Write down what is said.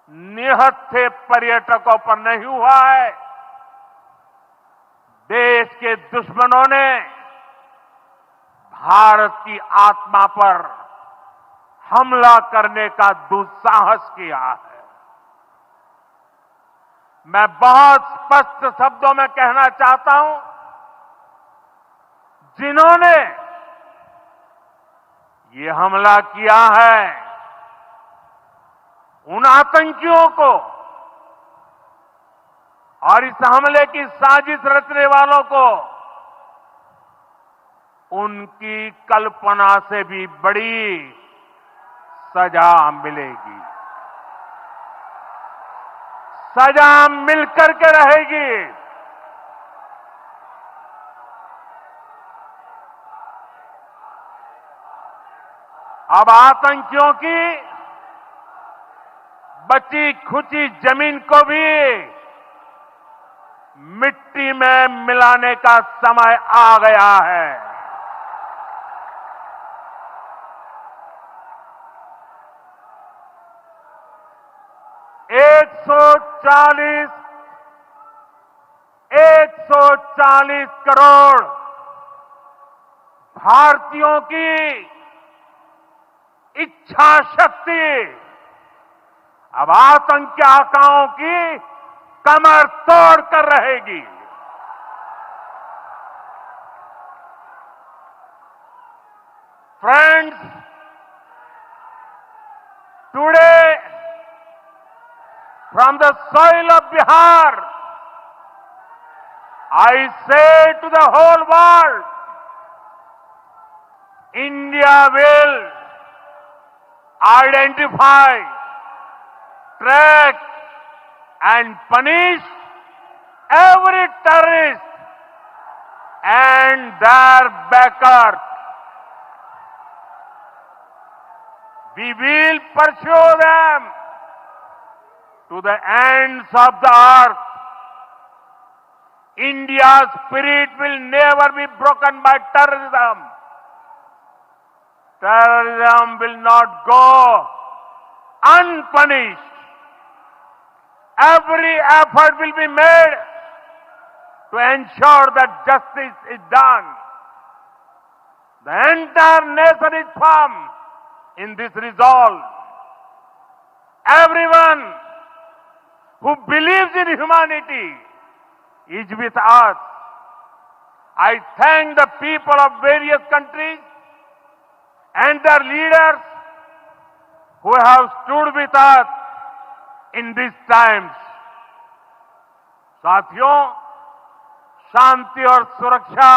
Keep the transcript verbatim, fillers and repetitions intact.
निहत्थे पर्यटकों पर नहीं हुआ है। देश के दुश्मनों ने भारत की आत्मा पर हमला करने का दुस्साहस किया है। मैं बहुत स्पष्ट शब्दों में कहना चाहता हूं, जिन्होंने ये हमला किया है, उन आतंकियों को और इस हमले की साजिश रचने वालों को उनकी कल्पना से भी बड़ी सजा मिलेगी। सजा मिल करके रहेगी। अब आतंकियों की बची खुची जमीन को भी मिट्टी में मिलाने का समय आ गया है। एक सौ चालीस, एक सौ चालीस करोड़ भारतीयों की इच्छा शक्ति अब आतंकी आकाओं की कमर तोड़ कर रहेगी। Friends, today from the soil of Bihar, I say to the whole world, India will identify, track and punish every terrorist and their backer. We will pursue them to the ends of the earth. India's spirit will never be broken by terrorism. Terrorism will not go unpunished. Every effort will be made to ensure that justice is done. The entire nation is firm in this resolve. Everyone who believes in humanity is with us. I thank the people of various countries and their leaders who have stood with us in these times. साथियों, शांति और सुरक्षा